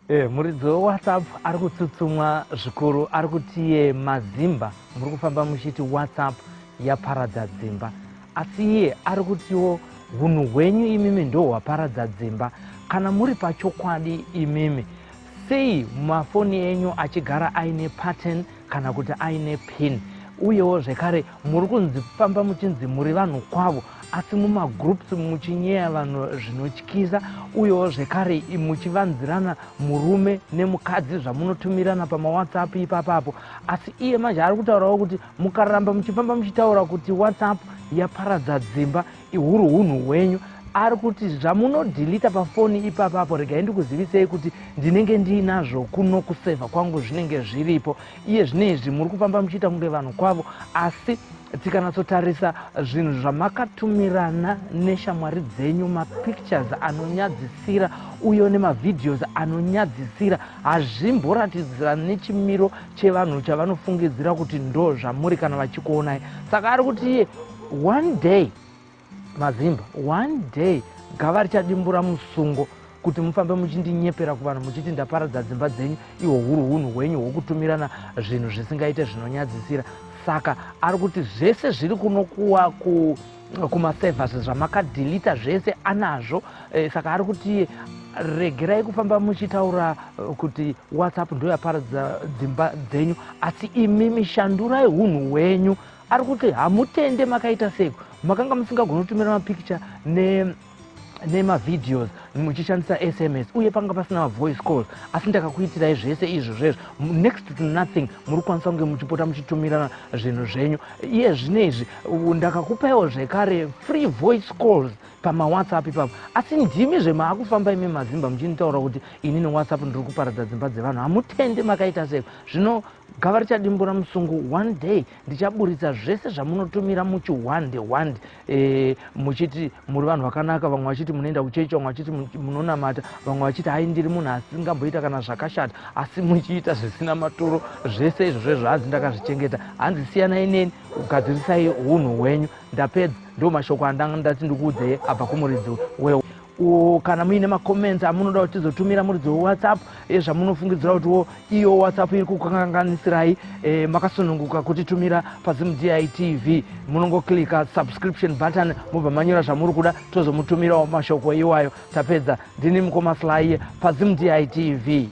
Muridzi weWhatsApp ari kutsutsumwa zvikuru, ari kuti iye mazimba muri kufamba muchiti WhatsApp yaparadza dzimba, asi iye ari kutiwo hunhu hwenyu imimi ndo hwaparadza dzimba. Kana muri pachokwadi imimi, sei mafoni enyu achigara aine pattern kana kuti aine pin? Uyewo zvekare muri kunzi famba muchinzi muri vanhu kwavo, asi mumagroups muchinyeya vanhu zvinotyisa, uyewo zvekare muchivanzirana murume nemukadzi zvamunotumirana pamaWhatsApp ipapapo. Asi iye manje ari kutaurawo kuti mukaramba muchifamba muchitaura kuti WhatsApp yaparadza dzimba, ihuru hunhu hwenyu. Ari kuti zvamunodhilita pafoni ipapapo, regai ndikuzivisei kuti ndinenge ndiinazvo kuno kuserver kwangu, zvinenge zviripo. Iye zvino izvi muri kufamba muchiita kunge vanhu kwavo, asi tikanatsotarisa zvinhu zvamakatumirana neshamwari dzenyu, mapictures anonyadzisira uye nemavideos anonyadzisira, hazvimboratidzira nechimiro chevanhu chavanofungidzira kuti ndo zvamuri kana vachikuonai. Saka ari kuti iye one day mazimba, one day gava richadimbura musungo kuti mufambe muchindinyepera kuvanhu muchiti ndaparadza dzimba dzenyu, ihwo huri hunhu hwenyu hwokutumirana zvinhu zvisingaite zvinonyadzisira. Saka ari kuti zvese zviri kunokuwa kumaservers zvamakadhilita zvese anazvo. Saka ari kuti regerai kufamba muchitaura kuti WhatsApp ndo yaparadza dzimba dzenyu, asi imimi shandurai hunhu hwenyu. Ari kuti hamutende makaita seiko makanga musingagoni kutumira mapicture nemavideos muchishandisa SMS, uye panga pasina mavoice calls, asi ndakakuitirai zvese izvo zvezvo. Next to nothing muri kukwanisa kunge muchipota muchitumirana zvinhu zvenyu. Iye zvino izvi ndakakupaiwo zvekare free voice calls pamaWhatsApp ipapo, asi ndimi zvemaakufamba imi mazimba muchinitaura kuti ini neWhatsApp ndiri kuparadza dzimba dzevanhu. Hamutende makaita seiko? Zvino gava richadimbura musungu. One day ndichaburitsa zvese zvamunotumira muchihwande hwande, muchiti muri vanhu vakanaka, vamwe vachiti munoenda kuchechi, vamwe vachiti munonamata, vamwe vachiti hai, ndiri munhu asingamboita kana zvakashata, asi muchiita zvisina maturo. Zvese izvozvo izvo hanzi ndakazvichengeta. Hanzi siyanai neni, gadzirisai unhu hwenyu. Ndapedza, ndo mashoko andanga ndati ndikuudzei abva kumuridzi we. Kana muine macomments amunoda kuti tizotumira muridzi weWhatsApp, zvamunofungidzira kutiwo iyo WhatsApp iri kukanganisirai, makasununguka kutitumira paZimDI TV. Munongoclicka subscription button, mobva manyora zvamuri kuda, tozomutumirawo mashoko iwayo. Tapedza, ndini mukoma Sly paZimDI TV.